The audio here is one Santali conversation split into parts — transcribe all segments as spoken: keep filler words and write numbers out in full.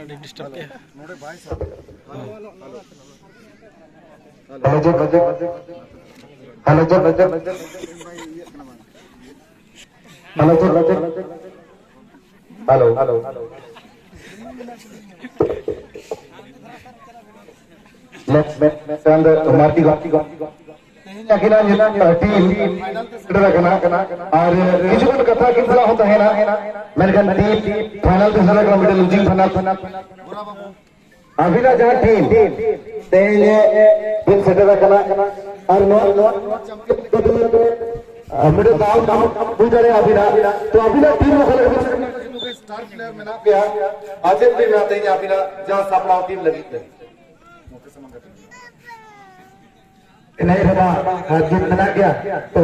ᱟᱹᱰᱤ ᱰᱤᱥᱴᱟᱵ ᱠᱮᱜᱼᱟ᱾ Hello check, hello check, hello check, hello check, hello check, hello, hello. ᱢᱮ-, ᱢᱮ-, ᱢᱮᱱᱫᱚ ᱢᱟᱨᱰᱤ ᱜᱚᱢᱠᱮ᱾ ᱛᱮᱦᱮᱧ ᱟᱹᱠᱤᱱᱟᱜ ᱧᱩᱛᱩᱢ ᱴᱤᱢ ᱥᱮᱴᱮᱨ ᱟᱠᱟᱱᱟ᱾ ᱟᱨ ᱠᱤᱪᱷᱩ ᱜᱟᱱ ᱠᱟᱛᱷᱟ ᱟᱹᱠᱤᱱ ᱥᱟᱞᱟᱜ ᱦᱚᱸ ᱛᱟᱦᱮᱱᱟ, ᱢᱮᱱᱠᱷᱟᱱ ᱴᱤᱢ ᱯᱷᱟᱭᱱᱟᱞ ᱛᱮ ᱥᱮᱴᱮᱨ ᱟᱠᱟᱱᱟ, ᱢᱤᱫᱴᱮᱱ ᱞᱩᱡᱤᱝ ᱯᱷᱟᱭᱱᱟᱞ᱾ ᱟᱹᱵᱤᱱᱟᱜ ᱡᱟᱦᱟᱸ ᱴᱤᱢ ᱛᱮᱦᱮᱧ ᱵᱤᱱ ᱥᱮᱴᱮᱨ ᱟᱠᱟᱱᱟ, ᱟᱨ ᱱᱚᱣᱟ, ᱱᱚᱣᱟ ᱪᱟᱢᱯᱤᱭᱟᱱ ᱞᱟᱹᱜᱤᱫ ᱢᱤᱫᱴᱮᱱ ᱫᱟᱣ ᱧᱟᱢ ᱦᱩᱭ ᱫᱟᱲᱮᱭᱟᱜᱼᱟ ᱟᱹᱵᱤᱱᱟᱜ᱾ ᱛᱚ ᱟᱹᱵᱤᱱᱟᱜ ᱴᱤᱢ ᱚᱠᱟ ᱞᱮᱠᱟ ᱵᱤᱱ ᱥᱮᱴᱮᱨ ᱟᱠᱟᱱᱟ? ᱥᱴᱟᱨ ᱯᱞᱮᱭᱟᱨ ᱢᱮᱱᱟᱜ ᱯᱮᱭᱟ, ᱟᱨ ᱪᱮᱫ ᱵᱤᱱ ᱢᱮᱱᱟ ᱛᱮᱦᱮᱧ ᱟᱹᱵᱤᱱᱟᱜ ᱡᱟᱦᱟᱸ ᱥᱟᱯᱲᱟᱣ ᱴᱤᱢ ᱞᱟᱹᱜᱤᱫ ᱛᱮ? ᱮᱱᱮᱡ ᱨᱮᱢᱟ ᱦᱟᱨ ᱡᱤᱛ ᱢᱮᱱᱟᱜ ᱜᱮᱭᱟ, ᱛᱚ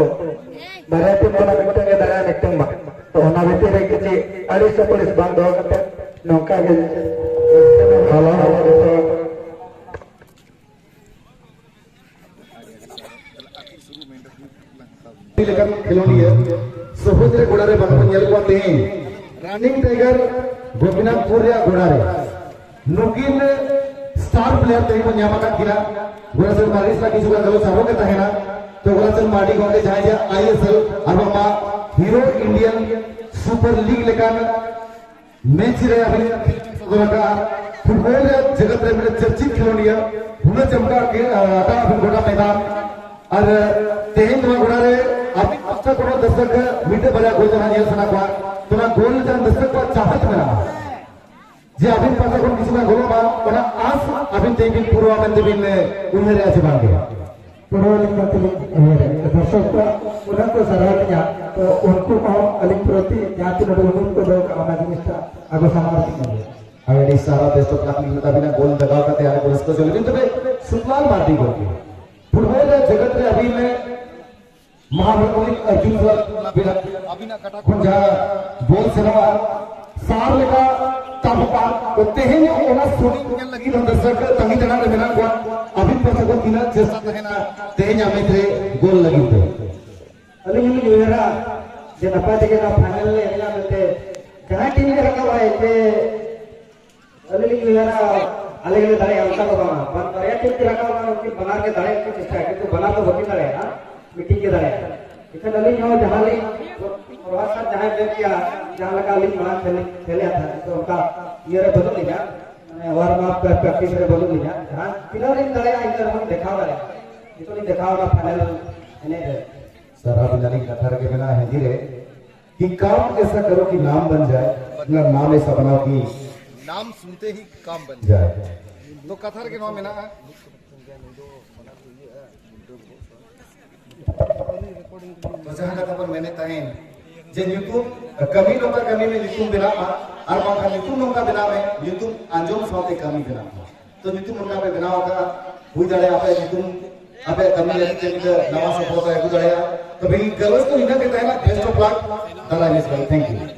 ᱵᱟᱨᱭᱟ ᱴᱤᱢ ᱠᱷᱚᱱᱟᱜ ᱢᱤᱫᱴᱟᱝ ᱜᱮ ᱫᱟᱲᱮᱭᱟᱜᱼᱟ, ᱢᱤᱫᱴᱟᱝ ᱢᱟ᱾ ᱛᱚ ᱚᱱᱟ ᱵᱷᱤᱛᱤᱨ ᱨᱮ ᱠᱤᱪᱷᱩ ᱟᱹᱲᱤᱥ ᱟᱹᱯᱟᱹᱲᱤᱥ ᱵᱟᱝ ᱫᱚᱦᱚ ᱠᱟᱛᱮ ᱱᱚᱝᱠᱟ ᱜᱮ ᱦᱟᱞᱟ ᱦᱟᱞᱟ ᱡᱚᱛᱚ ᱟᱹᱰᱤ ᱞᱮᱠᱟᱱ ᱠᱷᱮᱞᱳᱰᱤᱭᱟᱹ ᱥᱚᱦᱚᱡ ᱨᱮ ᱜᱚᱲᱟ ᱨᱮ ᱵᱟᱝᱵᱚᱱ ᱧᱮᱞ ᱠᱚᱣᱟ ᱛᱮᱦᱮᱧ᱾ ᱨᱟᱱᱤᱝ ᱴᱟᱭᱜᱟᱨ ᱜᱳᱯᱤᱱᱟᱛᱷᱯᱩᱨ ᱨᱮᱭᱟᱜ ᱜᱚᱲᱟ ᱨᱮ ᱱᱩᱠᱤᱱ ᱥᱴᱟᱨ ᱯᱞᱮᱭᱟᱨ ᱛᱮᱦᱮᱧ ᱵᱚᱱ ᱧᱟᱢ ᱟᱠᱟᱫ ᱠᱤᱱᱟ᱾ ᱜᱚᱲᱟ ᱥᱮᱫ ᱢᱟᱹᱞᱤᱥ ᱞᱟᱹᱜᱤᱫ ᱠᱤᱪᱷᱩ ᱜᱟᱱ ᱜᱟᱞᱚᱪ ᱟᱨᱦᱚᱸ ᱜᱮ ᱛᱟᱦᱮᱱᱟ᱾ ᱛᱚ ᱜᱚᱲᱟ ᱥᱮᱫ ᱢᱟᱹᱞᱤ ᱜᱚᱢᱠᱮ ᱡᱟᱦᱟᱸᱭ ᱡᱮ ᱟᱭ ᱮᱥ ᱮᱞ ᱟᱨ ᱵᱟᱝᱢᱟ ᱦᱤᱨᱳ ᱤᱱᱰᱤᱭᱟᱱ ᱥᱩᱯᱟᱨ ᱞᱤᱜᱽ ᱞᱮᱠᱟᱱ ᱢᱮᱪ ᱨᱮ ᱟᱹᱵᱤᱱ ᱥᱚᱫᱚᱨ ᱟᱠᱟᱫᱼᱟ᱾ ᱯᱷᱩᱴᱵᱚᱞ ᱨᱮ ᱡᱮᱜᱮᱛ ᱨᱮ ᱢᱤᱫᱴᱮᱱ ᱪᱚᱨᱪᱤᱛ ᱠᱷᱮᱞᱳᱰᱤᱭᱟᱹ ᱦᱩᱱᱟᱹ ᱪᱟᱢᱴᱟ ᱠᱮ ᱟᱠᱟᱫ ᱟᱹᱵᱤᱱ ᱜᱚᱴᱟ ᱢᱚᱭᱫᱟᱱ᱾ ᱟᱨ ᱛᱮᱦᱮᱧ ᱱᱚᱣᱟ ᱜᱚᱲᱟ ᱨᱮ ᱟᱹᱵᱤᱱ ᱯᱟᱥᱴᱟ ᱠᱷᱚᱱ ᱫᱚᱨᱥᱚᱠ ᱢᱤᱫᱴᱮᱱ ᱵᱟᱨᱭᱟ ᱜᱳᱞ ᱡᱟᱦᱟᱸ ᱧᱮᱞ ᱥᱟᱱᱟ ᱠᱚᱣᱟ, ᱛᱚ ᱚᱱᱟ ᱜᱳᱞ ᱡᱟᱦᱟᱸ ᱫᱚᱨᱥᱚᱠ ᱠᱚᱣᱟᱜ ᱪᱟᱦᱚᱛ ᱢᱮᱱᱟᱜᱼᱟ ᱡᱮ ᱟᱹᱵᱤᱱ ᱯᱟᱥᱴᱟ ᱠᱷᱚᱱ ᱠᱤᱪᱷᱩ ᱜᱟᱱ ᱜᱳᱞᱚᱜ ᱢᱟ, ᱚᱱᱟ ᱟᱥ ᱟᱹᱵᱤᱱ ᱛᱮᱦᱮᱧ ᱵᱤᱱ ᱯᱩᱨᱟᱹᱣᱟ ᱢᱮᱱᱛᱮ ᱵᱤᱱ ᱩᱭᱦᱟᱹᱨᱮᱜᱼᱟ ᱥᱮ ᱵᱟᱝ ᱜᱮ? ᱯᱩᱨᱟᱹᱣ ᱞᱮᱠᱟ ᱛᱮᱞᱤᱧ ᱩᱭᱦᱟᱹᱨᱮᱫ, ᱫᱚᱨᱥᱚᱠ ᱠᱚ ᱩᱱᱟᱹᱜ ᱠᱚ ᱥᱟᱨᱦᱟᱣ ᱞᱤᱧᱟ, ᱛᱚ ᱩᱱᱠᱩ ᱦᱚᱸ ᱟᱹᱞᱤᱧ ᱯᱨᱚᱛᱤ ᱡᱟᱦᱟᱸ ᱛᱤᱱᱟᱹᱜ ᱩᱱᱩᱢ ᱠᱚ ᱫᱚᱦᱚ ᱠᱟᱜᱼᱟ, ᱚᱱᱟ ᱡᱤᱱᱤᱥᱴᱟ ᱟᱵᱚ ᱥᱟᱢᱟᱝ ᱨᱮ ᱛᱤᱸᱜᱩᱱ ᱜᱮᱭᱟ᱾ ᱟᱹᱰᱤ ᱥᱟᱨᱦᱟᱣ, best of luck ᱞᱤᱧ ᱢᱮᱛᱟ ᱵᱤᱱᱟ, ᱜᱳᱞ ᱞᱟᱜᱟᱣ ᱠᱟᱛᱮ ᱟᱨ ᱜᱳᱞ ᱥᱠᱳᱨ ᱪᱚᱞ ᱵᱤᱱ᱾ ᱛᱚᱵᱮ ᱥᱩᱠᱞᱟᱞ ᱢᱟᱨᱰᱤ ᱜᱚᱢᱠᱮ, ᱯᱷᱩᱴᱵᱚᱞ ᱨᱮ ᱡᱮᱜᱮᱛ ᱨᱮ ᱟᱹᱵᱤᱱ ᱢᱟᱦᱟᱵᱤᱨ ᱚᱨᱡᱩᱱ ᱥᱟᱞᱟᱜ ᱟᱹᱵᱤᱱᱟᱜ, ᱟᱹᱵᱤᱱᱟᱜ ᱠᱟᱴᱟ ᱠᱷᱚᱱ ᱡᱟᱦᱟᱸ ᱵᱚᱞ ᱥᱮᱱᱚᱜᱼᱟ, ᱥᱟᱨ ᱞᱮᱠᱟ ᱛᱟᱵᱚᱜᱼᱟ᱾ ᱛᱚ ᱛᱮᱦᱮᱧ ᱚᱱᱟ ᱥᱩᱱᱤ ᱧᱮᱞ ᱞᱟᱹᱜᱤᱫ ᱦᱚᱸ ᱫᱚᱨᱥᱚᱠ ᱛᱟᱺᱜᱤ ᱛᱟᱲᱟᱜ ᱨᱮ ᱢᱮᱱᱟᱜ ᱠᱚᱣᱟ᱾ ᱟᱹᱵᱤᱱ ᱯᱟᱥᱴᱟ ᱠᱷᱚᱱ ᱛᱤᱱᱟᱹᱜ ᱪᱮᱥᱴᱟ ᱛᱟᱦᱮᱱᱟ ᱛᱮᱦᱮᱧᱟᱜ ᱢᱮᱪ ᱨᱮ ᱜᱳᱞ ᱞᱟᱹᱜᱤᱫ ᱛᱮ? ᱟᱹᱞᱤᱧ ᱦᱚᱸᱞᱤᱧ ᱩᱭᱦᱟᱹᱨᱟ ᱡᱮ ᱱᱟᱯᱟᱭ ᱛᱮᱜᱮ ᱱᱚᱣᱟ ᱯᱷᱟᱭᱱᱟᱞ ᱞᱮ ᱮᱱᱮᱡᱟ ᱢᱮᱱᱛᱮ᱾ ᱡᱟᱦᱟᱸᱭ ᱴᱤᱢ ᱜᱮ ᱨᱟᱠᱟᱵ ᱟᱭ ᱡᱮ ᱟᱹᱞᱤᱧ ᱞᱤᱧ ᱩᱭᱦᱟᱹᱨᱟ, ᱟᱞᱮ ᱜᱮᱞᱮ ᱫᱟᱲᱮᱭᱟᱜᱼᱟ, ᱚᱱᱠᱟ ᱫᱚ ᱵᱟᱝᱟ᱾ ᱵᱟᱨ ᱵᱟᱨᱭᱟ ᱴᱤᱢ ᱠᱤᱱ ᱨᱟᱠᱟᱵ ᱟᱠᱟᱱᱟ, ᱩᱱᱠᱤᱱ ᱵᱟᱱᱟᱨ ᱜᱮ ᱫᱟᱲᱮᱭᱟᱜ ᱠᱚ ᱪᱮᱥᱴᱟᱭᱟ, ᱠᱤᱱᱛᱩ ᱵᱟᱱᱟᱨ ᱫᱚ ᱵᱟᱹᱠᱤᱱ ᱫᱟᱲᱮᱭᱟᱜᱼᱟ, ᱢᱤᱫᱴᱤᱡ ᱜᱮ ᱫᱟᱲᱮᱭᱟᱜᱼᱟ᱾ ᱮᱱᱠᱷᱟᱱ ᱟᱹᱞᱤᱧ ᱦᱚᱸ ᱡᱟᱦᱟᱸ ᱞᱤᱧ ᱯᱨᱚᱵᱷᱟᱥ ᱥᱟᱨ ᱡᱟᱦᱟᱸᱭ ᱢᱮᱱ ᱠᱮᱭᱟ, ᱡᱟᱦᱟᱸ ᱞᱮᱠᱟ ᱟᱹᱞᱤᱧ ᱢᱟᱲᱟᱝ ᱠᱷᱮᱞ ᱠᱷᱮᱞᱮᱫ ᱛᱟᱦᱮᱸᱫ, ᱱᱤᱛᱚᱜ ᱚᱱᱠᱟ ᱤᱭᱟᱹ ᱨᱮ ᱵᱟᱹᱱᱩᱜ ᱞᱤᱧᱟ, ᱢᱟᱱᱮ ᱳᱣᱟᱨᱢ ᱟᱯ ᱯᱨᱮᱠᱴᱤᱥ ᱨᱮ ᱵᱟᱹᱱᱩᱜ ᱞᱤᱧᱟ᱾ ᱡᱟᱦᱟᱸ ᱛᱤᱱᱟᱹᱜ ᱞᱤᱧ ᱫᱟᱲᱮᱭᱟᱜᱼᱟ, ᱤᱱᱟᱹ ᱨᱮᱦᱚᱸ ᱫᱮᱠᱷᱟᱣ ᱫᱟᱲᱮᱭᱟᱜᱼᱟ᱾ ᱱᱤᱛᱚᱜ ᱞᱤᱧ ᱫᱮᱠᱷᱟᱣ ᱮᱱᱟ ᱯᱷᱟᱭᱱᱟᱞ ᱮᱱᱮᱡ ᱨᱮ᱾ ᱥᱟᱨ, ᱟᱹᱵᱤᱱ ᱟᱹᱞᱤᱧ ᱠᱟᱛᱷᱟ ᱨᱮᱜᱮ ᱢᱮᱱᱟᱜᱼᱟ ᱦᱤᱱᱫᱤ ᱨᱮ, कि काम ऐसा करो कि नाम बन जाए, अपना नाम ऐसा बनाओ कि नाम सुनते ही काम बन जाए। तो ᱠᱟᱛᱷᱟ ᱨᱮᱜᱮ ᱱᱚᱣᱟ ᱢᱮᱱᱟᱜᱼᱟ᱾ ᱛᱚ ᱡᱟᱦᱟᱸ ᱠᱟᱛᱷᱟ ᱵᱚᱱ ᱢᱮᱱᱮᱫ ᱛᱟᱦᱮᱸᱱ ᱡᱮ ᱧᱩᱛᱩᱢ ᱠᱟᱹᱢᱤ ᱱᱚᱝᱠᱟ ᱠᱟᱹᱢᱤ ᱢᱮ, ᱧᱩᱛᱩᱢ ᱵᱮᱱᱟᱜ ᱢᱟ, ᱟᱨ ᱵᱟᱝᱠᱷᱟᱱ ᱧᱩᱛᱩᱢ ᱱᱚᱝᱠᱟ ᱵᱮᱱᱟᱣ ᱢᱮ, ᱧᱩᱛᱩᱢ ᱟᱸᱡᱚᱢ ᱥᱟᱶᱛᱮ ᱠᱟᱹᱢᱤ ᱵᱮᱱᱟᱜ ᱢᱟ᱾ ᱛᱚ ᱧᱩᱛᱩᱢ ᱚᱱᱠᱟ ᱯᱮ ᱵᱮᱱᱟᱣ ᱟᱠᱟᱫᱼᱟ, ᱦᱩᱭ ᱫᱟᱲᱮᱭᱟᱜᱼᱟ ᱟᱯᱮᱭᱟᱜ ᱧᱩᱛᱩᱢ, ᱟᱯᱮᱭᱟᱜ ᱠᱟᱹᱢᱤ ᱞᱟᱹᱜᱤᱫ ᱛᱮ ᱢᱤᱫᱴᱟᱝ ᱱᱟᱣᱟ ᱥᱚᱯᱷᱚᱞᱚᱛᱟ ᱟᱹᱜᱩ ᱫᱟᱲᱮᱭᱟᱜᱼᱟ᱾ ᱛᱚᱵᱮ ᱤᱧ ᱜᱟᱞᱚᱪ ᱫᱚ ᱤᱱᱟᱹᱜ ᱜᱮ ᱛᱟᱦᱮᱱᱟ᱾ Best of luck, ᱫᱟᱨᱟᱭ ᱢᱤᱥ ᱵᱷᱟᱭ᱾ Thank you.